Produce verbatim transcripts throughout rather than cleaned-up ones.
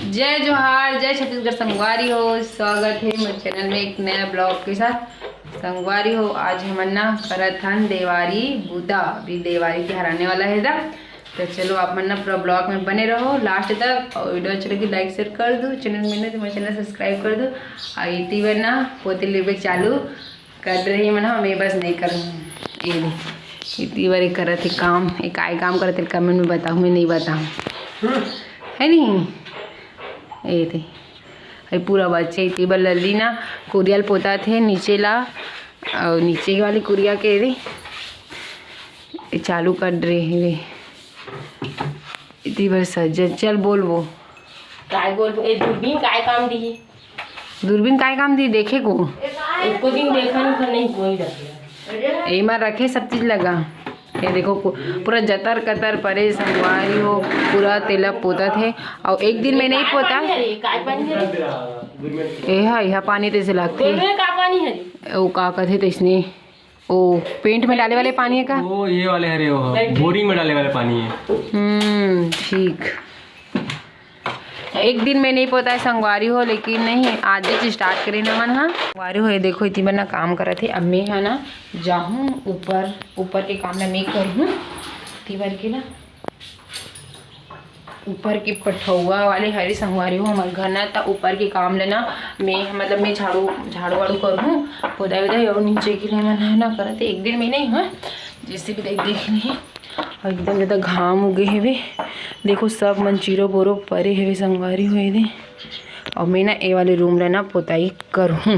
जय जोहार, जय छत्तीसगढ़ संगवारी हो, स्वागत हे मोर चैनल में एक नया ब्लॉग के साथ। संगवारी हो, आज हमन ना करत हन देवारी बूता, अभी देवारी तिहार आने वाला हे दा। तो चलो, आप मन ना पूरा ब्लॉग में बने रहो लास्ट तक, और वीडियो अच्छा लगी लाइक शेयर कर दो, चैनल में ना तो मोर चैनल सब्सक्राइब कर दो। और इति बर ना पोते लेबे चालू कर रही मन ह, मैं बस नहीं करूँ। ये दे, इति बर ये करत हे काम, ये काय काम करत हे कमेंट में बताओ, मैं नहीं बताऊँ, है नहीं? ये दे, ये पूरा बच्चे इति बर लल्ली ना कुरिया ल पोता थे नीचे ला, और नीचे वाली कुरिया के दे ये चालू कर रहे हैं। इति बर सज्जन, चल बोलबो। काय बोलबो? ए दूरबीन काय काम दिही? दूरबीन काय काम दिही देखे को? एको दिन देखन उखन नहीं कोई रखे। एमा रखे सब चीज लगा। ये देखो पू-, पूरा जतर कतर परे संगवारी हो, पूरा तेला पोतत हे। और एक दिन में नहीं काय पोता। पानी हरे? काय पानी हरे? एहा, एहा पानी तैसे लागथे। एमे का पानी हरे? वो का कथे तैसने? ओ, पेंट में डाले वाले पानी है का? वो ये वाले हरे, वो बोरिंग में डाले वाले पानी है। हम्म, ठीक। एक दिन में नहीं पोता है संगवारी हो, लेकिन नहीं, आज से स्टार्ट करें ना मन हा। संगवारी हो, ये देखो, इतनी बार ना काम करत है। अब मैं है ना जाहूँ ऊपर, ऊपर के काम ना मैं करूँ, इतनी बार के ना ऊपर के पठौआ वाले हरे संगवारी हो हमर घर ना, त ऊपर के काम लेना मैं, मतलब मैं झाड़ू, झाड़ू वाड़ू करहूँ, पोदाई वोदाई, और नीचे के लिए मन है ना करत, एक दिन में नहीं है, जैसे भी देख, देख नहीं, और एकदम ज़्यादा घाम उगे हेवे। देखो सब मन चीरो बोरो परे हेवे संगवारी हो दे। और मैं ना ए वाले रूम लेना पोताई करहूँ।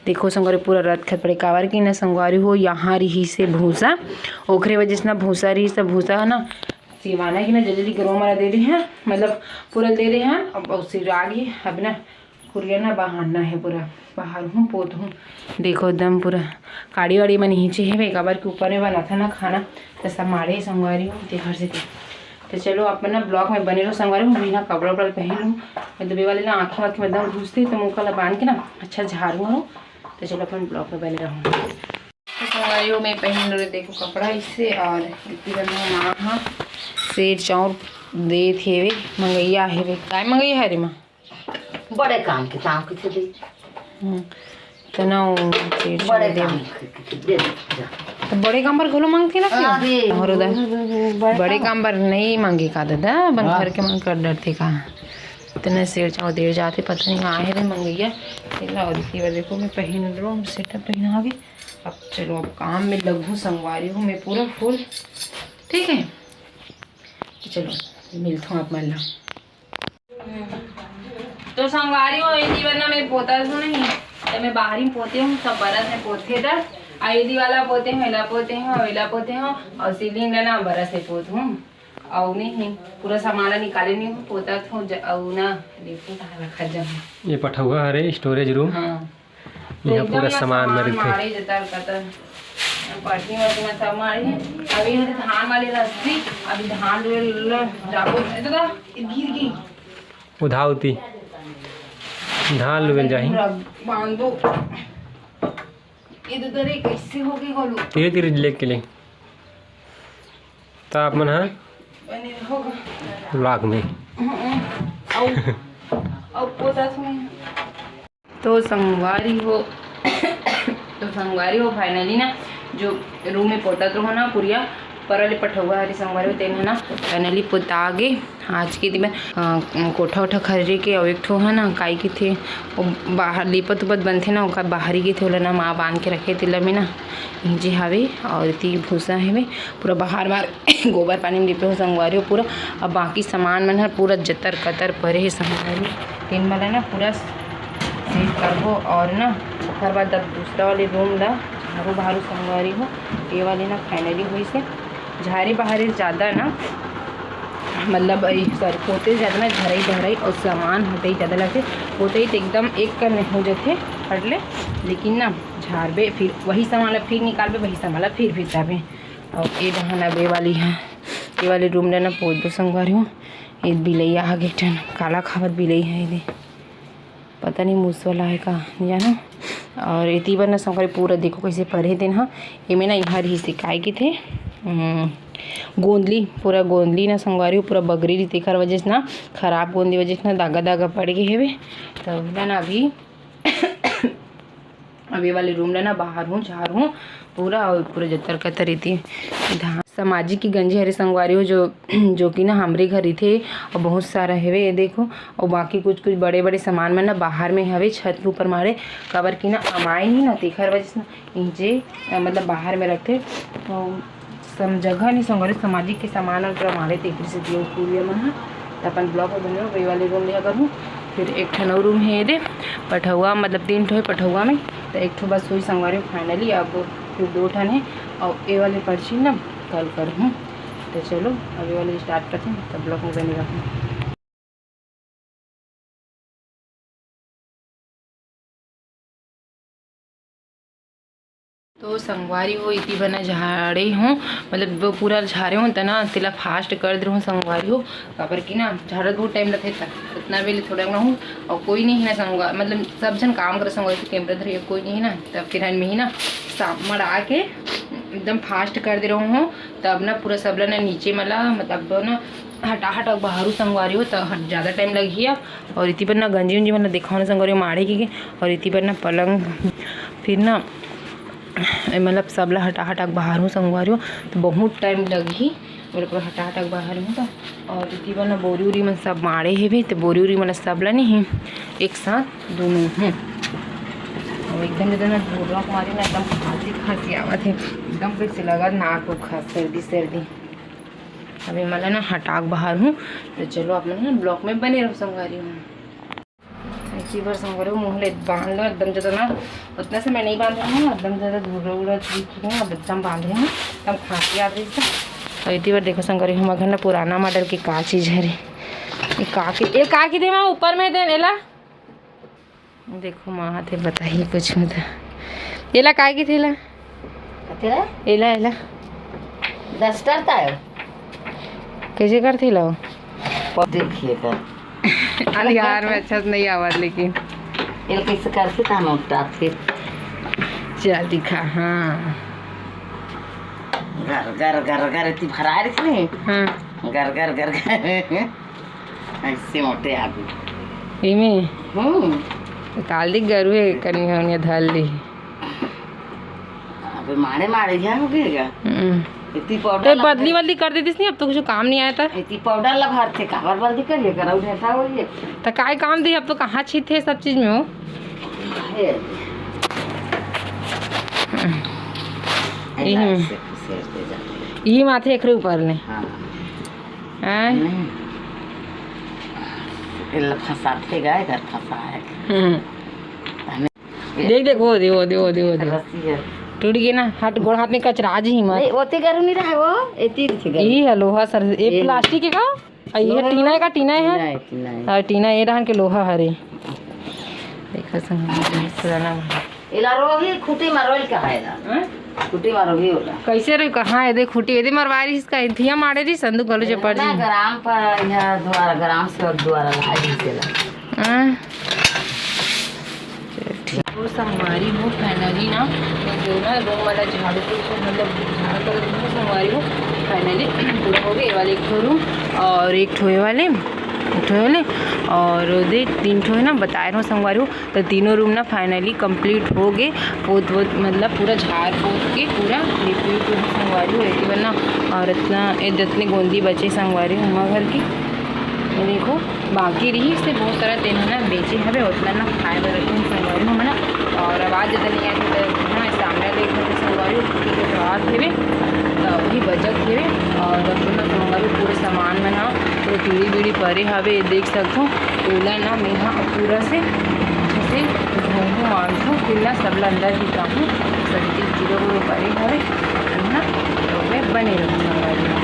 देखो संगवारी पूरा रत खत पड़े काबर कि ना संगवारी हो यहाँ रही से भूसा, ओखरे वजह से ना भूसा रही से भूसा है ना सिवाना की ना जल्दी जल्दी गरवा मारा दे दे हैं, मतलब पूरा दे दे हैं। अब, अब सिर आगे अब ना कुरिया ना बहारना है पूरा, बाहर हूँ पोत हूँ। देखो एकदम पूरा काड़ी वाड़ी मन नीचे है भाई, काबर के ऊपर में बना था ना खाना, तो सब मारे संगवारी हूँ ते घर से। तो चलो अपन ना ब्लॉग में बने रहो संगवारी हूँ। मैं ना कपड़ा उपड़ा पहन लूँ, मतलब ये वाले ना आँखें वाँखें में एकदम घुसती, तो मुँह काला बांध के ना अच्छा झाड़ू मारो। तो चलो अपन ब्लॉग में बने रहो। तो संगवारी हो, मैं पहन रहे देखो कपड़ा इससे, और इतनी बंधे माँ हाँ शेर चाउर दे थे वे, मंगैया है वे, काय मंगैया है रे माँ? बड़े काम के काम के थे दे। हम्म, तो ना वो शेर बड़े चाउर दे। काम के थे दे दे। तो बड़े काम पर घलो मांगते ना क्यों? अरे, और उधर बड़े बड़े काम। काम पर नहीं मांगे का दादा, अपन हाँ। घर के मांग कर डरते का। इतने शेर चाउर दे जाते, पता नहीं कहाँ है रे मंगैया। तेला और इसी बार देखो मैं पहन रहा हूँ, सेटअप पहना भी। अब चलो, अब काम में लगू संगवारी हूँ मैं पूरा फुल, ठीक है। तो चलो, मिलता हूँ आप मन ला। तो संगवारी हो, ये जीवन ना मैं पोता हूँ नहीं, तो मैं बाहर ही पोते हूँ, सब बरस में पोते था। आ ये दीवाला पोते हूँ, एला पोते हूँ, एला पोते हूँ, और सीलिंग ला ना बरस में पोत हूँ। और नहीं, पूरा सामान ला निकाले नहीं हूँ, पोता हूँ ज-, और ना देखो कहाँ रखा जमा। ये पठौआ हरे स्टोरेज रूम। हाँ। यहाँ एकदम पूरा ना सामान सामान में रखते। मारे जतर कतर। पार्टी वार्टी में सब मारे हैं। अभी यहाँ से धान वाले रस्सी, अभी धान ले लो, जाको, ये तो का, ये गिर गई। उधावती। धान लुवेल जाही। पूरा बांधो। ये तो दरे कैसे हो गई गोलू? धीरे धीरे लेके ले। तो आप मन हाँ बने रहोगा। ब्लॉग में। हम्म, हम्म। आओ, आओ, पोता सुन। तो संगवारी हो, तो संगवारी हो, finally ना, जो रूम में पोतत रहो ना, कुरिया, पर वाले पठौआ हरी संगवारी हो, तेन है ना, finally पोता गे। आज के दिन में, अ, कोठा उठा खरीदे के, और एक ठो है ना, काई की थे, वो बाहर लिपत उपत बनथे ना, ओकर बाहरी के थे, ओला ना माँ बांध के रखे, तेला में ना, इंजे हावे, और इति भूसा हेवे, पूरा बाहर बाहर गोबर पानी में लिपे हो संगवारी हो पूरा। अब बाकी सामान मन हर पूरा जतर कतर परे हे संगवारी। तेन मन ला ना पूरा सील करबो और ना ओकर बाद अब दूसरा वाले रूम ला झाड़ू बहारू संगवारी हो। ये वाले ना finally होइस हे। झारे बहारे ज़्यादा ना, मतलब, सॉरी, पोते ज़्यादा ना झरई बहरई और सामान हटई ज़्यादा लगथे। पोतई तो एकदम एक कर में हो जाथे, हट ले, लेकिन ना झारबे, फिर वही सामान ला फिर निकालबे, वही सामान ला फिर भिताबे। और ये डहान अब ये वाली है, ये वाली रूम लेना पोत दो संगवारी हो। ये बिलई आ गे, एक ठन काला खावत बिलई है, ये दे। पता नहीं मूस वाला है का, नहीं जाना। और इति बर ना संगवारी पूरा देखो कैसे परे दिन हा। ये में ना यहाँ रही सिकाई की थे, हम्म, गोंदली, पूरा गोंदली ना संगवारी हो, पूरा बगरी रही, तेखर वजह से ना, खराब गोंदली वजह से ना दागा दागा पड़ गे हेवे। त ओला ना अभी अब ये वाले रूम ला ना बाहर हूँ, झार हूँ पूरा, और पूरा जतर कतर रहिथे धान। सामाजिक की गंजी हरे संगवारी हो, जो जो कि ना हमरे घर रहिथे, और बहुत सारा हेवे, ये देखो। और बाकी कुछ कुछ बड़े बड़े सामान मन ना बाहर में हवे, छत के ऊपर माढ़े, काबर कि ना अमाय नहीं ना, तेखर वजह से ना नीचे, अ, मतलब बाहर में रखथे। तो सम जगह नहीं संगवारी, सामाजिक के सामान और पूरा माढ़े, तेखर से दियो कुरिया मन ह। त अपन ब्लॉग में बने रहो, ये वाले रूम लिया करूँ। फिर एक ठन अउ रूम हे, ये दे पठौआ, मतलब तीन ठो हे पठौआ में, तो एक ठो बस हुई संगवारी फाइनली। अब फिर दो ठन हे, और ये वाले पर्ची ना कल करहूँ। तो चलो, अब ये वाले स्टार्ट करते हैं, तब ब्लॉग में बने रहो। तो संगवारी हो, इति बर ना झाड़े हूँ, मतलब वो पूरा झारे हूँ, त ना तेला फास्ट कर दे रहूँ संगवारी हो, काबर कि ना झाड़त बहुत टाइम लगथे, त उतना बेले थोड़ा ना हूँ। और कोई नहीं है ना संगवा, मतलब सब जन काम करे संगवारी, तो कैमरा धरे कोई नहीं है ना, तब फिर हम ही ना सामड़ आके एकदम फास्ट कर दे रहूँ हूँ। तब ना पूरा सबला ना नीचे मला, मतलब ना हटा हटा बाहरू संगवारी हो, त हट ज़्यादा टाइम लगही अब। और इति बर ना गंजी उंजी मन ला देखाओ ना संगवारी हो, माढ़े के, के। और इति बर ना पलंग, फिर ना ए, मतलब सबला हटा हटा के बाहरू संगवारी हो, तो बहुत टाइम लगही। बोले पूरा हटा हटा के बाहरू हो तो। और इति बर ना बोरी उरी मन सब माढ़े हेवे, तो बोरी उरी मन सबला नहीं एक साथ दोनों हूँ। और एकदम जदे ना धुर्रा मारी ना, एकदम खांसी खांसी आवत हे, एकदम कैसे लगा नाक उखा सर्दी सर्दी। अभी मला ना हटा के बाहरू हूँ, तो चलो आप मन ना ब्लॉग में बने रहो संगवारी हो। इसी बार संगवारी हो, मुँह ले बांध लो एकदम ज्यादा ना, उतना से मैं नहीं बांध रहा हूँ, एकदम ज्यादा धूल उड़ा चीज ना, अब एकदम बांधे हूँ, एकदम खांसी आ रही है। और इतनी बार देखो संगवारी हो, हमर घर ना पुराना मॉडल के का चीज हरे, ये का के, ये का के दे माँ ऊपर में दे एला। देखो माँ हाथे बताही कुछ होता। एला काय कथे ला? कथे ला? एला, एला। डस्टर ता है। कैसे करथे ला? देखिए कर। अंधियार में अच्छा से नहीं आवत लेकिन। एला कैसे करथे ता हम उठाथे। चल दिखा, हाँ। गर, गर, गर, गर, इतनी भरा रही थी। हाँ। गर, गर, गर, गर। ऐसे मोटे आदमी। इमे? हम्म। काल दिख गरु है, कनी होनिया धर ली। अबे मारे मारे क्या हो गया? हम्म। इतनी तो पाउडर लगा बदली वदली कर देतीस नहीं, अब तो कुछ काम नहीं आया था। इतनी पाउडर लगा थे, काबर बदली करिए, करा उठे था वो ये। तो काय काम दी, अब तो कहाँ छी थे सब चीज में हो। ये। हम्म। ऐसे घुसेड़ दे जाते हैं। ये माथे एकरे ऊपर ने। हाँ। हैं? नहीं। ये फंसाते गए, घर फंसा है। हम्म। हमें देख, देख, वो दे, वो दे, वो दे, वो दे। रस्सी है। टूट गई ना, हाथ, गोड़ हाथ में कचरा आज ही मत। नहीं, ओती गरु नहीं रहा वो, एती थी गरु। यही है लोहा सर, ये ये प्लास्टिक के का? आ, ये लोहा टीना है का? टीना है? टीना है, टीना है। हाँ, टीना ये रहन के लोहा हरे। देखो संग, पुराना। एला रोही खूंटी मारो, एला कहा है ना? हाँ? खूंटी मारो भी होला। कैसे रे, कहाँ है? देख खूंटी, ये दे मरवारी इसका, इथिया मारे री संदूक गलो चपड़ ना, जी। ग्राम पर, यहाँ द्वारा, ग्राम सेवक द्वारा ला दी तेला। हाँ। चल, ठीक। तो संगवारी हो, finally ना, जो ना रूम वाला झाड़ू को, मतलब झाड़ू कर दूँ संगवारी हो, finally पूरा हो गया। ये वाले एक ठो रूम और एक ठो ये वाले, एक ठो ये वाले और दे तीन ठो है ना, बताए रहो संगवारी हो। तो तीनों रूम ना finally complete हो गए, पोत वोत, मतलब पूरा झाड़ पोत के पूरा लिपि उपि संगवारी हो। एती बर ना और इतना, ए, जितने गोंदी बचे संगवारी हो हमर घर की, ये देखो, बाकी रही से बहुत सारा तेन है ना बेचे हवे, उतना ना खाए बर रखे हैं संगवारी हो, है ना। और आवाज़ ज़्यादा नहीं आती तो हाँ, सामने ले घर के संगवारी हो, क्योंकि रात हेवे, तो अभी बजत हेवे। और देखो ना संगवारी, पूरे सामान में ना पूरे कीड़ी बीड़ी परे हवे, देख सकते हो। ओला ना मैं ह पूरा से अच्छे से धोहूँ, मांजहूँ, फिर ना सबला अंदर ही जाहूँ, सब्जी जीरो वीरो करे हवे, है ना। तो मैं बने रहूँ संगवारी हो।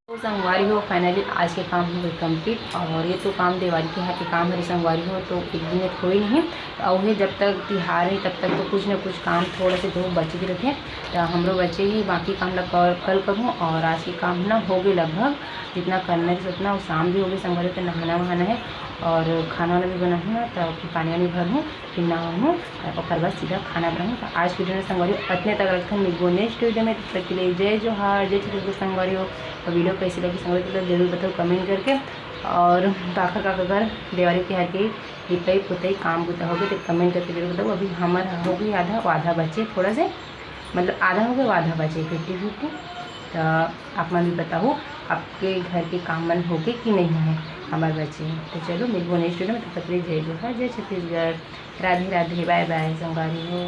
तो संगवारी हो, finally आज के काम हो गए complete। और ये तो काम देवारी के हाथ के काम हरे संगवारी हो, तो एक दिन में तो होई नहीं। और ये जब तक तिहार है तब तक तो कुछ ना कुछ काम थोड़ा से बहुत बचे के रखे, तो हमरो बचे ही, बाकी काम ला कल, कल करूँ। और आज के काम ना हो गए लगभग, जितना करना है उतना। और शाम भी हो गई संगवारी, तो नहाना वहाना है। और खाना वाना भी बनाहूँ ना, तब पानी वानी भरहूँ, फिर नहाहूँ, और ओकर बाद सीधा खाना बनाहूँ। तो आज के वीडियो में संगवारी हो अतने तक रखथन। मिलबो नेक्स्ट वीडियो में, तब तक के लिए जय जोहार, जय छत्तीसगढ़ संगवारी हो। और वीडियो कैसे लगी संगवारी हो, जरूर बताओ कमेंट करके। और काखर काखर घर देवारी तिहार के लिपाई पुताई काम बुता होगे, तो कमेंट करके जरूर बताओ। अभी हमर होगे आधा, आधा बचे थोड़ा से, मतलब आधा होगे, आधा बचे, फिफ्टी फिफ्टी। तो आप मन भी बताओ, आपके घर के काम मन होगे कि नहीं होगे, हमर बचे। तो चलो मिलबो नेक्स्ट वीडियो में, तब तक के लिए जय जोहार, जय छत्तीसगढ़, राधे राधे, बाय बाय संगवारी हो।